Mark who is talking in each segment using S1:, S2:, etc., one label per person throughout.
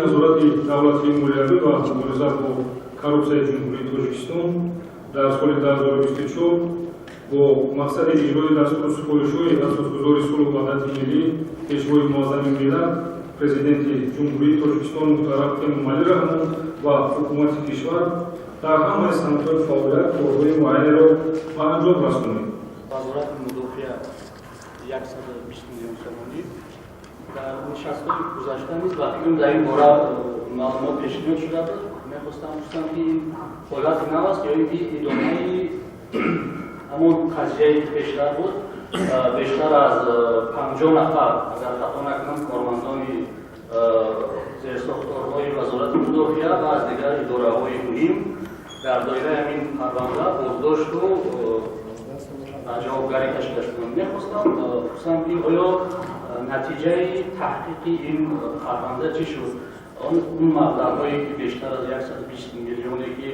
S1: Назорати давлатии молиявӣ ва мубориза бо коррупсияи Ҷумҳурии Тоҷикистон дар соли 2024 бо мақсади иҷрои дастуру супоришҳои Асосгузори сулҳу ваҳдати миллӣ, Пешвои муаззами миллат, Президенти Ҷумҳурии Тоҷикистон муҳтарам Эмомалӣ Раҳмон ва ҳукумати кишвар дар ҳамаи самтҳои фаъолият корҳои муайянеро ба анҷом расонид.
S2: Вазорати мудофиа 120 миллион сомонӣ. Дар нишастҳои гузашта низ, ба фикрам, дар ин бора маълумот пешниҳод шуда буд. Мехостам пурсам, ки ин ҳолати нав аст ё ин ки идомаи ҳамон қазияе, ки пештар буд? Бештар аз 50 нафар, агар хато накунам, кормандони зерсохторҳои Вазорати мудофиа ва аз дигар идораҳои муҳим дар доираи ҳамин парванда боздошту ба ҷавобгарӣ кашида шуданд. Мехостам пурсам, ки оё натиҷаи таҳқиқи ин парванда чӣ шуд? Он маблағҳое, ки бештар аз 120 миллионе, ки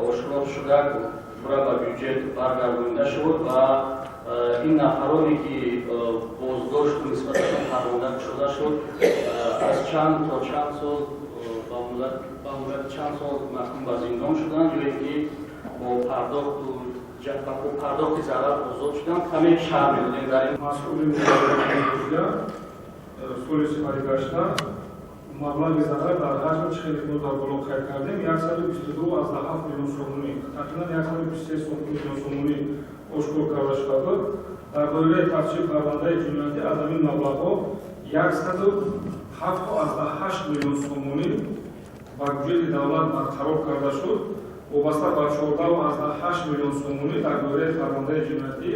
S2: ошкор шуда, пурра ба бюҷет баргардонида шуд ва ин нафароне, ки боздошту нисбаташон парванда кушода шуд, аз чанд то чанд сол, ба муддати чанд сол маҳкум ба зиндон шуданд ё ин ки бо пардохти зарар озод шуданд? Каме шарҳ медодем дар ин.
S1: Масъули соли сипаригашта маблағи зарар дар ҳаҷми, чӣ хеле мо дар боло қайд кардем, 122,7 миллион сомонӣ, тақрибан 123 миллион сомонӣ ошкор карда шуда буд. Дар доираи тафтиши парвандаи ҷиноятӣ аз ҳамин маблағҳо 107,8 миллион сомонӣ ба буҷети давлат барқарор карда шуд. Вобаста ба 14,8 миллион сомонӣ дар доираи парвандаи ҷиноятӣ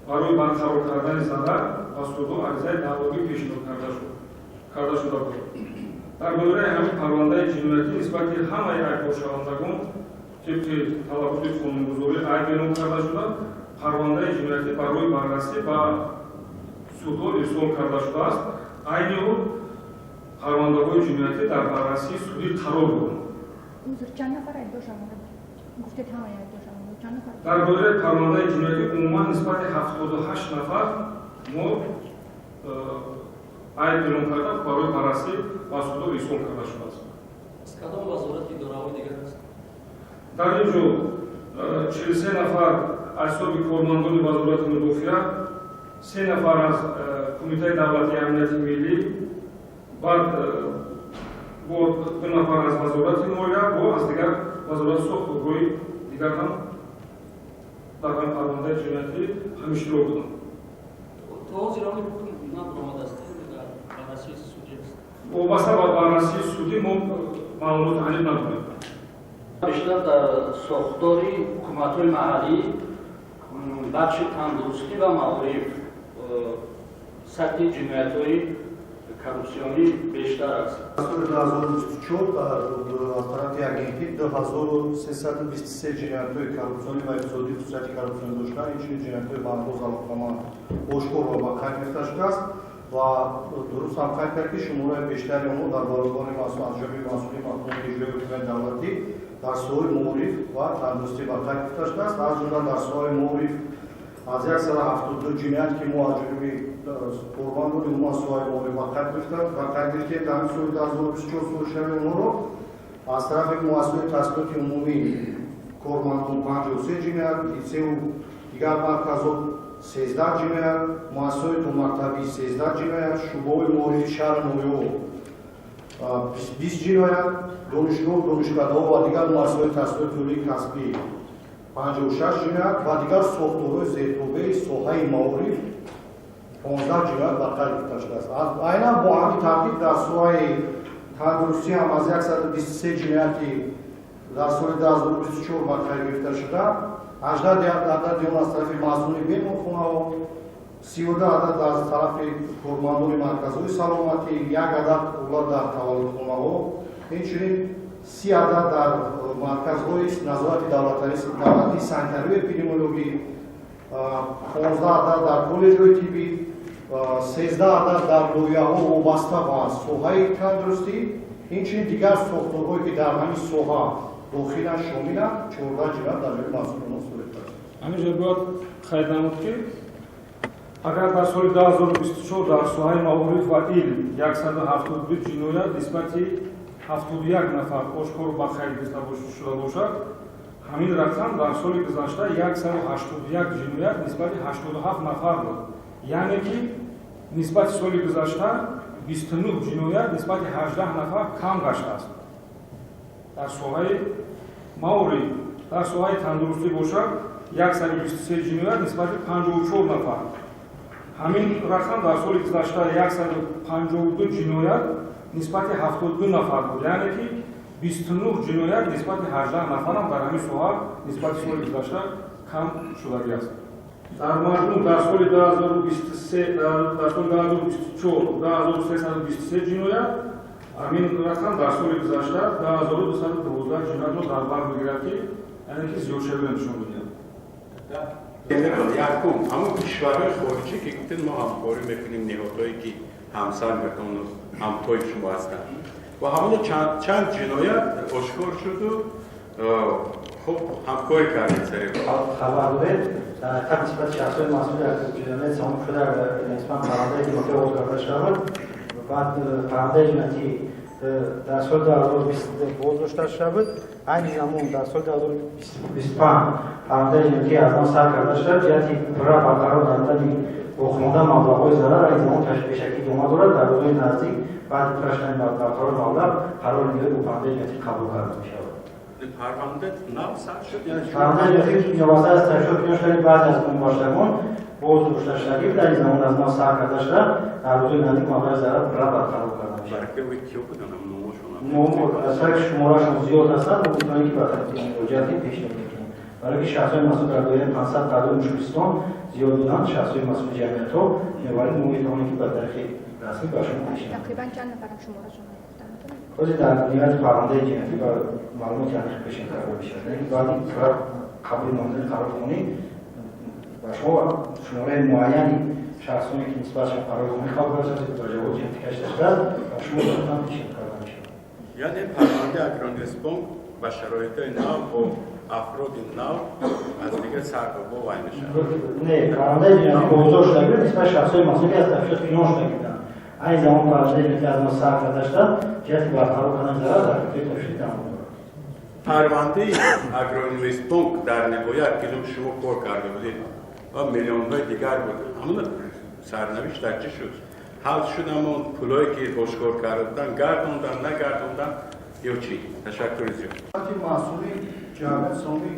S1: барои барқарор кардани зарар ба судҳо аризаи даъвогӣ пешниҳод карда шуда буд. Дар доираи ҳамин парвандаи ҷиноятӣ нисбати ҳамаи айбдоршавандагон тибқи талаботи қонунгузорӣ айб эълон карда шуда, парвандаи ҷиноятӣ барои баррасӣ ба судҳо ирсол карда шудааст. Айни ҳол парвандаҳои ҷиноятӣ дар баррасии судӣ қарор доранд.
S3: Узр, чанд нафар айбдоршаванда гуфтед? Ҳамаи айбдоршаванда чанд нафар?
S1: Дар доираи парвандаи ҷиноятӣ умуман нисбати 78 нафар мо айб эълон карда, барои баррасӣ ба судҳо ирсол карда шудааст.
S2: Аз кадом вазорати, идораҳои дигар аст?
S1: Дар ин ҷо 43 нафар аз ҳисоби кормандони Вазорати мудофиа, се нафар аз Кумитаи давлатии амнияти миллӣ, баъд бо ду нафар аз Вазорати молия, бо аз дигар вазорати сохторҳои дигар ҳам дар ҳамин парвандаи ҷиноятӣ ҳам иштирок буданд.
S2: То ҳозир он ҳукм набаромадааст, дар баррасии судӣ аст?
S1: Вобаста ба баррасии судӣ мо маълумоти аниқ надорем.
S2: Бештар дар сохтори ҳукуматҳои маҳаллӣ, бахши тандурустӣ ва маориф сатҳи ҷиноятҳои коррупсионӣ бештар аст.
S4: Соли 2024 аз тарафи агентӣ 2323 ҷиноятҳои коррупсионӣ ва иқтисодии хусусияти коррупсионӣ дошта, инчунин ҷиноятҳои ба андоз алоқаманд ошкор ва ба қайд гирифта шудааст. Ва дуруст ҳам қайд кард, ки шумораи бештари онҳо дар баробари аз ҷониби масъулини мақомоти иҷроии ҳукумати давлатӣ дар соҳаи маориф ва тандурустӣ ба қайд гирифта шудааст. Аз ҷумла дар соҳаи маориф аз 172 ҷиноят, ки мо аз ҷониби кормандони умуман соҳаи маориф ба қайд гирифтем дар ҳамин соли 2024, соли онҳоро аз тарафи муассисаҳои таҳсилоти умумӣ кормандон 53 ҷиноят, литсею дигар марказҳо 13 ҷиноят, муассисаҳои томактабӣ 13 ҷиноят, шӯъбаҳои маорифи шаҳру ноҳияҳо 20 ҷиноят, донишгоҳу донишкадаҳо ва дигар муассисаҳои таҳсилоти олии касбӣ 56 ҷиноят ва дигар сохторҳои зертобеи соҳаи маориф 15 ҷиноят ба қайд гирифта шудааст. Айнан бо ҳамин тартиб дар соҳаи тандурустӣ ҳам аз 123 ҷинояти дар соли 2024 ба қайд гирифта шуда, 18 адади он аз тарафи масъулини беморхонаҳо, 32 адад аз тарафи кормандони марказҳои саломатӣ, як адад ҳолат дар таваллудхонаҳо, инчунин 30 адад дар марказҳои назорати давлатии санитарию эпидемиологӣ, 15 адад дар коллеҷҳои тиббӣ, 13 адад дар лоиҳаҳо вобаста ба соҳаи тандурустӣ, инчунин дигар сохторҳое, ки дар ҳамин соҳа дохилан шомиланд, 14 ҷиноят дар ҷониби масъулон сурат гирифт.
S1: Ҳамин ҷо бояд қайд намуд, ки Агар дар соли 2024 дар соҳаи маориф ва илм 172 ҷиноят нисбати 71 нафар ошкор ба қайд гирифта шуда бошад, ҳамин рақам дар соли гузашта 181 ҷиноят нисбати 87 нафар буд. Яъне ки нисбати соли гузашта 29 ҷиноят нисбати 18 нафар кам гаштааст. Дар соҳаи маориф, дар соҳаи тандурустӣ бошад, 123 ҷиноят нисбати 54 нафар. Ҳамин рақам дар соли гузашта 152 ҷиноят нисбати 72 нафар буд. Яъне ки 29 ҷиноят нисбати 18 нафарам дар ҳамин соҳа нисбати соли гузашта кам шудагӣ аст. Дар маҷмӯъ дар соли 2023, дар соли 2024 2323 ҷиноят, ҳамин рақам дар соли гузашта 2212 ҷиноятро дар бар мегирад, ки яъне ки зиёдшавиро нишон медиҳад.
S5: Якум, ҳамон кишварҳои хориҷӣ, ки гуфтед, мо ҳамкорӣ мекунем, ниҳодҳое, ки ҳамсангатон, ҳамтои шумо ҳастанд, ва ҳамоно чанд ҷиноят ошкор шуду, хуб, ҳамкорӣ кардед сари
S6: Хабар доред, дар ҳақиқат нисбати шахсҳои масъул ҷиноят сомон шуда нисбат парвандаи ҷиноятӣ оғоз карда шуда буд. Баъд парвандаи ҷиноятӣ дар соли 2020 боздошта шуда буд. Айни замон дар соли 2025 парвандаи ҷиноятӣ аз он сар карда шуда, ҷиҳати пурра барқарор гардидани боқимонда маблағҳои зарар айни замон пешакӣ идома дорад. Дар рӯзҳои наздик, баъди пурра шудани барқарори маблағ, қарори ниҳоӣ бо парвандаи ҷиноятӣ қабул карда мешавад.
S5: Парванда нав сар шуд?
S6: Парвандаи ҷиноятӣ новобаста аз тафтишот пинҳон шудани баъзе аз гумонбаршудагон боздошта шудагӣ буд, айни замон аз нав сар карда шуда, дар рӯзҳои наздик маблағи зарар пурра барқарор карда мешавад.
S5: Киё буданд, номошон?
S6: Аз сабаби шуморашон зиёд ҳастанд, мо метавонем, ки ба тариқи муроҷиатӣ пешниҳод мекунем, барои ки шахсҳои масъул дар доираи 500 қаъдои мушкилистон зиёд буданд, шахсҳои масъули ҷамъиятҳо. Бинобар ин мо метавонем, ки ба тариқи расмӣ ба шумо пешниҳод.
S3: Тақрибан чанд нафарам шуморашон гуфта метавонед?
S6: Ҳозир дар ниҳояти парвандаи ҷиноятӣ ба маълумоти аниқ пешниҳод карда мешавад, яъне баъди пурра қабули намудани қарори қонунӣ ба шумо шумораи муайяни шахсоне, ки нисбатшон қарори қонунӣ қабул карда шудааст, ба ҷавоби ҷиноятӣ кашида шудааст, ба шумо ҳатман пешниҳод карда мешавад.
S5: Яъне парвандаи Агроинвестбонк ба шароитҳои нав, бо афроди нав аз дигар сарбо вай мешавад?
S6: Не, парвандаи ҷиноятӣ боздошт шуда буд нисбати шахсҳои масъул, ки аз тафтишот пинҳон шуда буданд. Айни замон парвандаи ҷиноятӣ аз нав сар карда шуда, ҷиҳати барқарор кардани зарар дар ҳудуди тафтишотӣ давом дорад.
S5: Парвандаи Агроинвестбонк дар ниҳоят, ки шумо кор карда будед ва миллионҳои дигар буд, ҳамон сарнавишт дар чӣ шуд? Ҳал шуд? Ҳамон пулое, ки ошкор карда буданд, гардонданд, нагардонданд ё чӣ? Ташаккури зиёд.
S4: Масъули ҷамъият сомони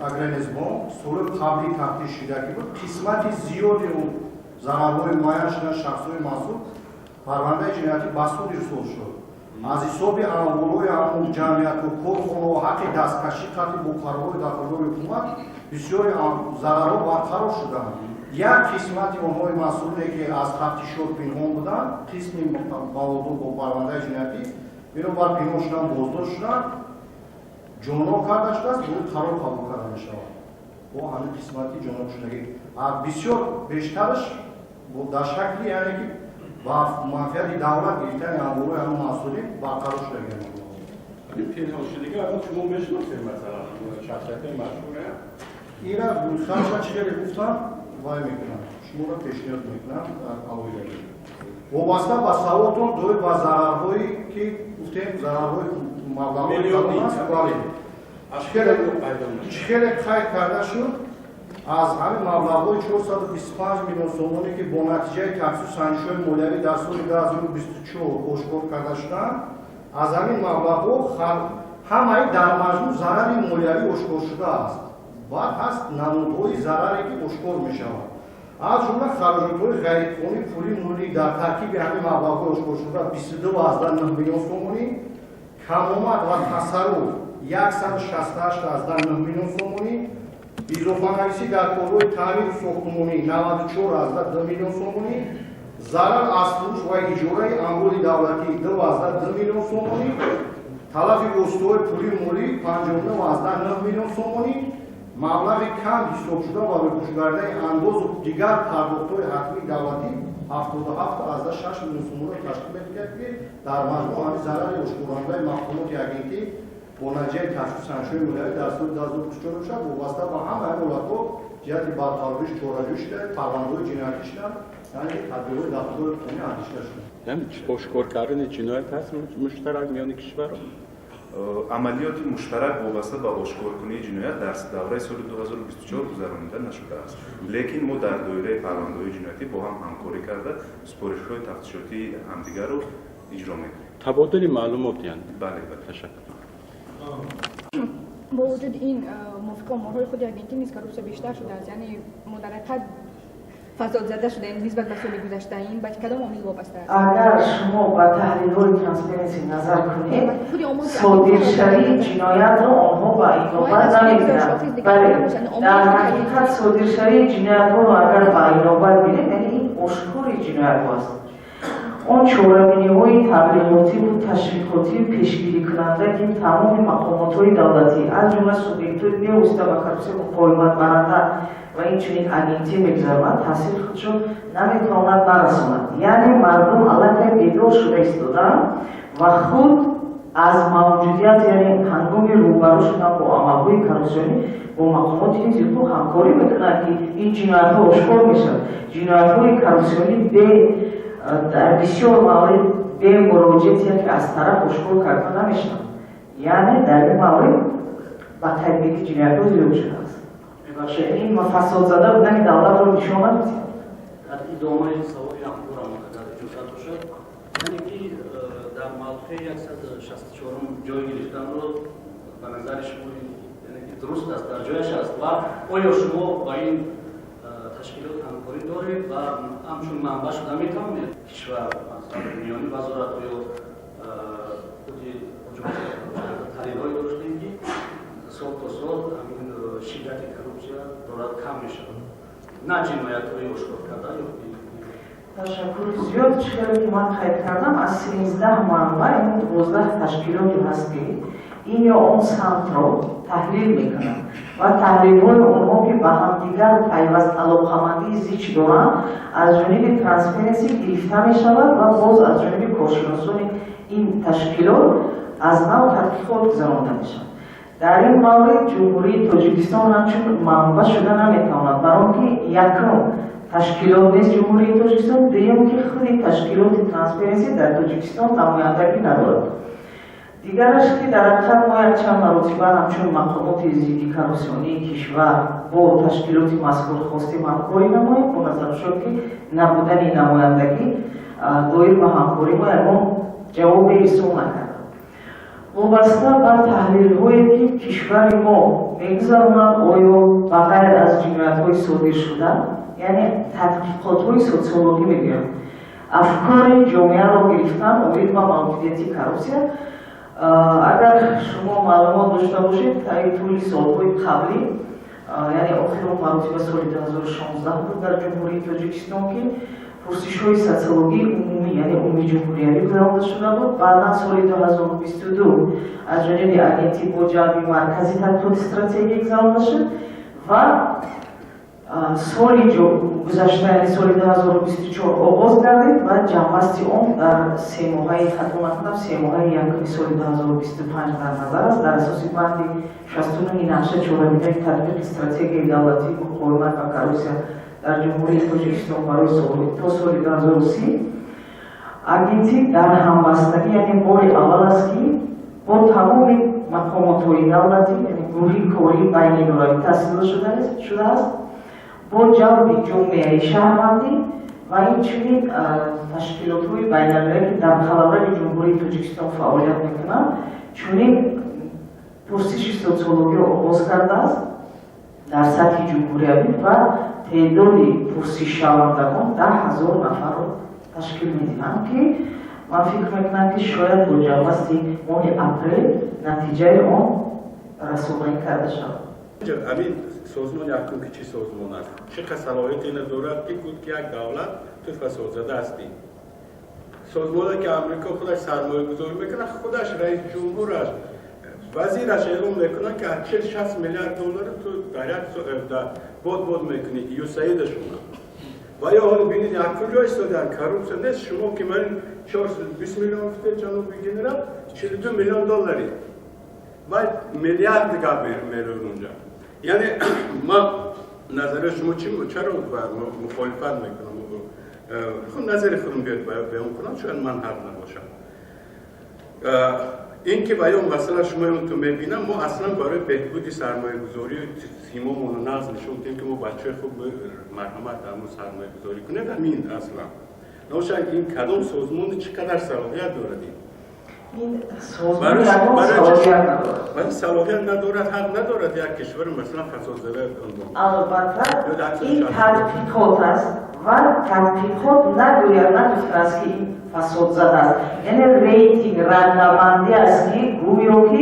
S4: Агроинвестбонк соли қабли тафтиш шудагӣ буд. Қисмати зиёди он зарарҳои муайян шудан шахсҳои масъул, парвандаи ҷиноятӣ ба суд ирсол шуд. Аз ҳисоби амволҳои ҳамон ҷамъияту корхонаҳо, ҳаққи дасткашӣ қатъи бо қарорҳои дахлдори ҳукумат бисёри зарарҳо барқарор шуданд. Як қисмати онҳои масъуле, ки аз тафтишот пинҳон буданд, қисми маводу бо парвандаи ҷиноятӣ бинобар пинҳон шудан боздошт шуданд, ҷонро карда шудааст, бояд қарор қабул карда мешавад бо ҳамин қисмати ҷонобшудагӣ. Бисёр бештараш дар шакли, яъне ки ба манфиати давлат гирифтани амволҳои ҳамон масъулин барқарор шудагӣ.
S5: Пинҳоншудагӣ шумо мешиносед, масалан, шахсиятҳои машҳуре?
S4: Ина гулханша чӣ хеле гуфтам, вай мекунам, шуморо пешниҳод мекунам дар алоҳидагӣ. Вобаста ба саволтон доир ба зарарҳое, ки гуфтем, зарарҳои маблағҳои аст, бале, чӣ хеле қайд карда шуд, аз ҳамин маблағҳои 425 миллион сомонӣ, ки бо натиҷаи тафтишу санҷишҳои молиявӣ дар соли 2024 ошкор карда шуданд, аз ҳамин маблағҳо ҳамаи дар маҷмӯъ зарари молиявӣ ошкор шудааст. Баъд ҳаст намудҳои зараре, ки ошкор мешавад, аз ҷумла хароҷотҳои ғайриқонунии пули молӣ дар таркиби ҳамин маблағҳои ошкоршуда 22,9 миллион сомонӣ, камомад ва тасарруф 168,9 миллион сомонӣ, илованависӣ дар корҳои таъмиру сохтмонӣ 94,2 миллион сомонӣ, зарар аз фурӯш ва иҷораи амволи давлатӣ 2,2 миллион сомонӣ, талафи воситаҳои пулию молӣ 59,9 миллион сомонӣ, маблағи кам ҳисобшуда барои пӯшгардани андозу дигар пардохтҳои ҳатмии давлатӣ 77,6 миллион сомонро ташкил медиҳад, ки дар маҷмӯъ ҳамин зарари ошкорандаи мақомоти агентӣ Бо натиҷаи тафтишу санҷишҳои молиявӣ дар соли 2024 бошад, вобаста ба ҳамаи ҳолатҳо ҷиҳати барқарориш чораҷӯӣ шуда, парвандаҳои ҷиноятӣ шуданд, яъне тадбирҳои дахлдори қонунӣ андешида шуданд.
S5: Яъне ошкор кардани ҷиноят ҳаст муштарак миёни кишварҳо?
S7: Амалиёти муштарак вобаста ба ошкоркунии ҷиноят дар давраи соли 2024 гузаронида нашудааст, лекин мо дар доираи парвандаҳои ҷиноятӣ бо ҳам ҳамкорӣ карда, супоришҳои тафтишотии ҳамдигарро иҷро мекунем.
S5: Табодули маълумот яъне?
S7: Бале, бале.
S5: Ташаккур.
S3: Бо вуҷуди ин, мувофиқи оморҳои худи агентӣ низ коррупсия бештар шудааст, яъне мо дар ҳақиқат фасодзада шудаем нисбат ба соли гузашта. Ин ба кадом омил вобаста аст?
S8: Агар шумо ба таҳлилҳои Трансперенси назар кунед, содиршавии ҷиноятро онҳо ба инобат намегиранд. Бале, дар ҳақиқат содиршавии ҷиноятҳоро агар ба инобат бинед, яъне ин ошкори ҷиноятҳо аст. Он чорабиниҳои таблиғотиву ташвиқотию пешгирикунанда, ки тамоми мақомотҳои давлатӣ, аз ҷумла субъектҳои бевосита ба коррупсия муқовиматбаранда ва инчунин агентӣ мегузаронанд, таъсири худшо наметавонад нарасонад. Яъне мардум аллакай бедор шуда истодаанд ва худ аз мавҷудият, яъне ҳангоми рӯбарӯ шудан бо амалҳои коррупсионӣ, бо мақомоти ҳифзи ҳуқуқ ҳамкорӣ мекунанд, ки ин ҷиноятҳо ошкор мешавад. Ҷиноятҳои коррупсионӣ бе дар бисёр маврид бе муроҷиат яке аз тараф ошкор карда намешавад. Яъне дар ин маврид ба қайдгирии ҷиноятҳо зиёд шудааст. Мебахшед, ин фасодзада будани давлатро нишон намедиҳад.
S2: Дар идомаи саволи ҳамкорам, агар иҷозат бошад, яъне ки дар мавқеи 164-ум ҷой гирифтанро ба назари шумо, яъне ки дуруст аст, дар ҷояш аст, ва оё шумо ба ин ташкилот ҳамкорӣ доред ва ҳамчун манбаъ шуда метавонед? Кишвар миёни вазорат ё худи таҳлилҳое доштем, ки сол то сол ҳамин шиддати коррупсия дорад кам мешавад, на ҷиноятҳои ошкор карда ё
S8: Ташаккури зиёд. Чӣ хеле ки ман қайд кардам, аз 13 манбаъ ин 12 ташкилоте ҳаст, ки ин ё он самтро таҳлил мекунанд ва таҳлилҳои онҳо, ки ба ҳамдигар пайваст алоқамандии зич доранд, аз ҷониби Трансперенси гирифта мешавад ва боз аз ҷониби коршиносони ин ташкилот аз нав тадқиқот гузаронда мешавад. Дар ин маврид Ҷумҳурии Тоҷикистон ҳамчун манбаъ шуда наметавонад, бар он ки якум, ташкилот нест Ҷумҳурии Тоҷикистон, дуюм, ки худи ташкилоти Трансперенси дар Тоҷикистон намояндагӣ надорад. Дигараш, ки дар ҳақиқат мо якчанд маротиба ҳамчун мақомоти зидди коррупсионии кишвар бо ташкилоти мазкур хостем ҳамкорӣ намоем, бо назардошт ки набудани намояндагӣ доир ба ҳамкорӣ мо ягон ҷавобе ирсол накардам. Вобаста ба таҳлилҳое, ки кишвари мо мегузаронад, оё ба ғайр аз ҷиноятҳои содиршуда, яъне тадқиқотҳои социологӣ мегӯям, афкори ҷомеаро гирифтан оид ба мавҷудияти коррупсия, агар шумо маълумот дошта бошед, таи тӯли солҳои қаблӣ, яъне охирон маротиба соли 2016 буд дар Ҷумҳурии Тоҷикистон, ки пурсишҳои социологии умумӣ, яъне умумиҷумҳуриявӣ гузаронда шуда буд. Баъдан соли 2022 аз ҷониби агентӣ бо ҷалби Маркази тадқиқоти стратегия гузаронда шуд ва соли гузашта, яъне соли 2024 оғоз гардид ва ҷамъбасти он дар семоҳаи, хато накунам, семоҳаи якуми соли 2025 дар назар аст. Дар асоси банди 69 нақша чорабинои татбиқи стратегияи давлатии муқовимат ба коррупсия дар Ҷумҳурии Тоҷикистон барои то соли 2030, агентӣ дар ҳамбастагӣ, яъне бори аввал аст, ки бо тамоми мақомотҳои давлатӣ, яъне гурӯҳи кории байнидоравӣ таъсис шудааст, бо ҷалби ҷомеаи шаҳрвандӣ ва инчунин ташкилотҳои байналмилалӣ, ки дар қаламрави Ҷумҳурии Тоҷикистон фаъолият мекунанд, чунин пурсиши социологиро оғоз кардааст дар сатҳи ҷумҳуриявӣ ва теъдоди пурсишшавандагон 10 000 нафарро ташкил медиҳанд, ки ман фикр мекунам, ки шояд бо ҷамъбасти моҳи апрел натиҷаи он расонаӣ карда шавад.
S5: Ҳамин созмон якум ки чӣ созмон аст, чӣ қадр салоҳияте ина дорад, ки гуфт, ки як давлат ту фасодзада ҳастӣ? Созмоне ки Амрико худаш сармоягузорӣ мекунад, худаш раис ҷумҳураш, вазираш эълон мекунад, ки аз 40-60 миллиард доллар ту дар як бод бод мекунӣ, ЮСАИДашона ва ё ҳоло бинед, як куҷо истодаанд, коррупсия нест. Шумо ки ман 420 миллион гуфтед, ҷаноби генерал, 42 миллион доллари. Вай миллиард гап мерӯд унҷа. Яъне ма назари шумо чи, чаро мухолифат мекунам? Хуб, назари худам биёд баён кунам, шояд ман ҳақ набошам. Ин ки баён масъала шумо ту мебинам, мо аслан барои беҳбуди сармоягузорӣ симомонро нағз нишон дидем, ки мо бачаҳои хуб, марҳамат, дар мо сармоягузорӣ кунед. Ҳамин аслан ношад, ин кадом созмон чӣ қадар салоҳият дорад?
S8: Ин созмон ягон салоҳият надорад.
S5: Вале салоҳият надорад, ҳақ надорад як кишвар масалан фасодзада.
S8: Албатта, ин тадқиқот аст ва тадқиқот нагӯяд, нагуфтааст, ки ин фасодзада аст. Яъне рейтинг, радабандӣ аст, ки гӯё ки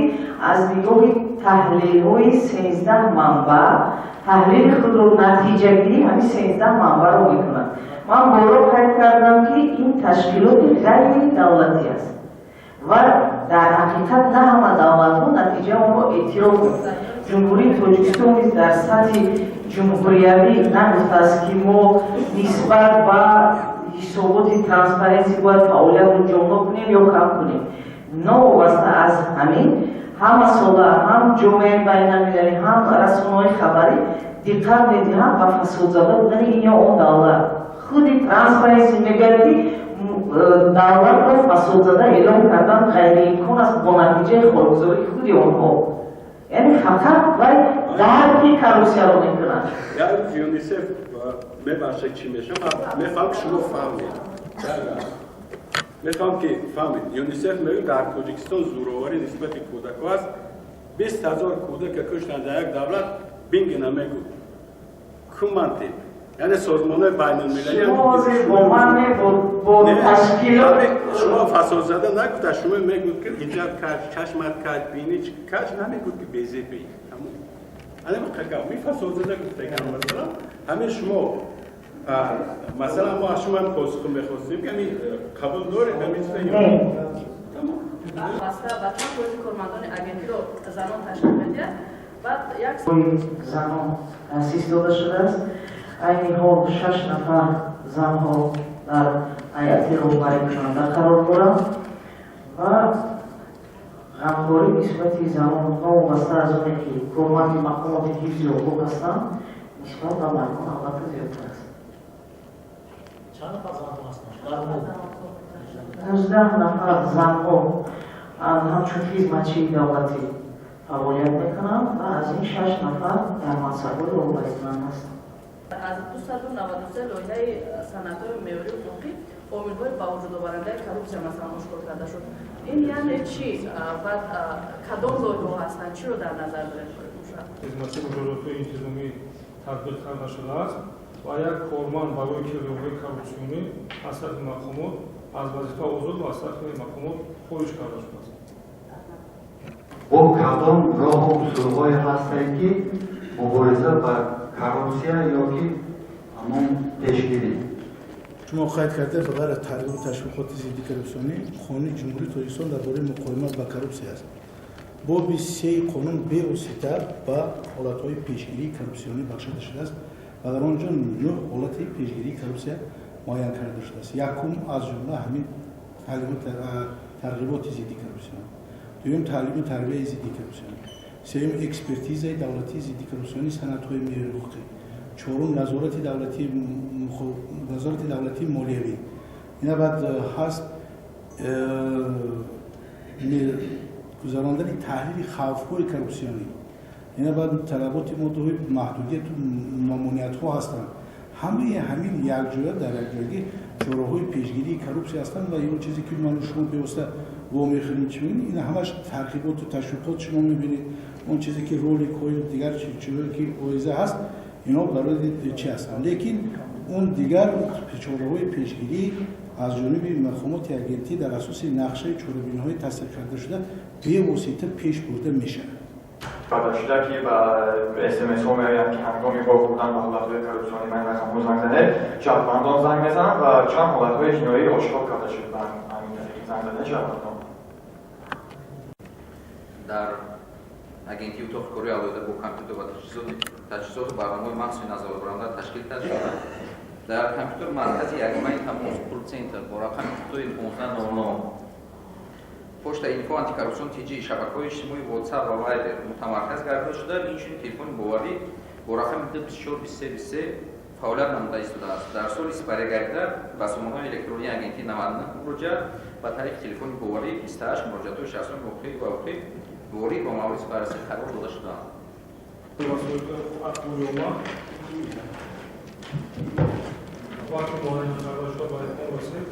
S8: аз нигоҳи таҳлилҳои 13 манбаъ таҳлили худро, натиҷагирӣ ҳамин 13 манбаъро мекунад. Ман боло қайд кардам, ки ин ташкилоти ғайридавлатӣ аст ва дар ҳақиқат на ҳама давлатҳо натиҷаи онро эътироф мекунанд. Ҷумҳурии Тоҷикистон низ дар сатҳи ҷумҳуриявӣ нагуфтааст, ки мо нисбат ба ҳисоботи Транспаренси бояд фаъолиятро ҷоннок кунем ё кам кунем. Новобаста аз ҳамин, ҳама сола ҳам ҷомеаи байналмилалӣ, ҳам расонаҳои хабарӣ диққат медиҳанд ба фасодзада будани ин ё он давлат. Худи Транспаренси мегӯяд, ки давлатро фасодзада эълон кардан ғайриимкон аст бо натиҷаи хоргузории худи онҳо. Яъне фақат вай дарки коррупсияро мекунад.
S5: ЮНИСЕФ, мебахшед, чӣ мешавам, мефаҳмам, ки шумо фаҳмед, мехоҳам ки фаҳмед. ЮНИСЕФ мегӯяд, дар Тоҷикистон зӯроварӣ нисбати кӯдакҳо аст, 20 000 кӯдака куштанд дар як давлат, бингина мегӯ кумантед. Яъне созмонҳои байналмилалӣ.
S8: Бо ман не, бо ташкилот.
S5: Шумо фасодзада нагуфта, шумо мегӯд, ки ҳиҷаб каҷ, чашмат каҷ, бини каҷ, намегӯд, ки безебӣ. Ми фасодзада гуфтагам. Масалан, ҳамин шумо, масалан, мо аз шумо ҳам посухо мехостем, ки ҳамин қабул доред ҳамин чиза ё
S9: Баста ба чанд фоизи кормандони агентиро занон ташкил медиҳад? Баъд як
S8: Занон таъсис дода шудааст. Айни ҳол шаш нафар занҳо дар ҳайати роҳбарикунанда қарор доранд ва ғамхорӣ нисбати занон, новобаста аз оне ки корманди мақомоти ҳифзи ҳуқуқ ҳастанд, нисбат ба мардон албатта зиёдтар аст.
S10: Чанд нафар занҳо ҳастанд?
S8: 19 нафар занҳо ҳамчун хизматчии давлатӣ фаъолият мекунанд ва аз ин шаш нафар дар мансабҳои роҳбарикунанда ҳастанд.
S9: Аз 293 лоиҳаи санадҳои меъёрии ҳуқуқӣ омилҳои ба вуҷудоварандаи коррупсия, масалан, ошкор карда шуд. Ин яъне чӣ ва кадом лоиҳаҳо ҳастанд, чиро дар назар доред?
S1: Хизмати муҷозотҳои интизомӣ татбиқ карда шудааст ва як корманд барои кирдорҳои коррупсионӣ аз тарафи мақомот аз вазифа озод ва аз тарафи мақомот хориҷ карда шудааст.
S11: Бо кадом роҳу усулҳое ҳастанд, ки мубориза ба коррупсия ё ки ҳамон пешгирӣ?
S12: Шумо қайд карда, ба ғайр аз тарғибу ташвиқоти зидди коррупсионӣ, Қонуни Ҷумҳурии Тоҷикистон дар бораи муқовимат ба коррупсия аст. Боби сеи қонун бевосита ба ҳолатҳои пешгирии коррупсионӣ бахшида шудааст ва дар он ҷо нӯҳ ҳолати пешгирии коррупсия муайян карда шудааст. Якум, аз ҷумла ҳамин тарғиботи зидди коррупсионӣ, дуюм, таълиму тарбияи зидди коррупсионӣ, сеюм, экспертизаи давлатии зидди коррупсионӣ санадҳои меъёри ҳуқуқӣ, чорум, назорати давлатии молиявӣ. Ина баъд ҳаст гузарондани таҳлили хавфҳои коррупсионӣ. Ина баъд талаботи моддаҳои маҳдудияту мамониятҳо ҳастанд. Ҳамаи ҳамин якҷоя дар якҷоягӣ чораҳои пешгирии коррупсия ҳастанд. Ва он чизе ки ману шумо бевосита вомехӯрем, чӣ мебинед, ин ҳамаш тарғиботу ташвиқот шумо мебинед. Он чизе ки роликҳою дигар чизҳое ки оиза ҳаст, инҳо барои чӣ ҳастанд? Лекин он дигар чораҳои пешгирӣ аз ҷониби мақомоти агентӣ дар асоси нақшаи чорабиниҳои тасдиқ карда шуда бевосита пеш бурда мешавад.
S13: Карда шуда, ки ба СМС-ҳо меоянд, ки ҳангоми вохӯрдан ба ҳолатҳои коррупсионӣ ба ин рақамҳо занг занед, шаҳрвандон занг мезананд ва чанд ҳолатҳои ҷиноӣ ошкор карда шуд ба ҳамин тариқи занг задани шаҳрвандон.
S14: Дар агентии утоқи кории алоҳида бо компютер ва таҷҳизоту барномаҳои махсуси назоратбаранда ташкил карда шуда. Дар компютер маркази ягонаи тамос, колл-центр, бо рақами кӯтоҳи 1500. Почта Инфо Антикоррупцион ТЖ, шабакаҳои иҷтимоии WhatsApp ва Viber мутамарказ гардида шуда, инчунин телефони боварӣ бо рақами 24 23 23 фаъолият намуда истодааст. Дар соли сипаригардида ба сомонаҳои электронии агентӣ 99 муроҷиат, ба тариқи телефони боварӣ 28 муроҷиатҳои шахсони ҳуқуқӣ ва ҳуқуқӣ ворид ба мавриди баррасӣ қарор дода шудаанд.
S1: Вақти муайян карда шуда ба итмом расид.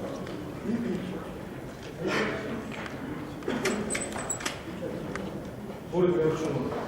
S1: Бори дигар хуш омадед.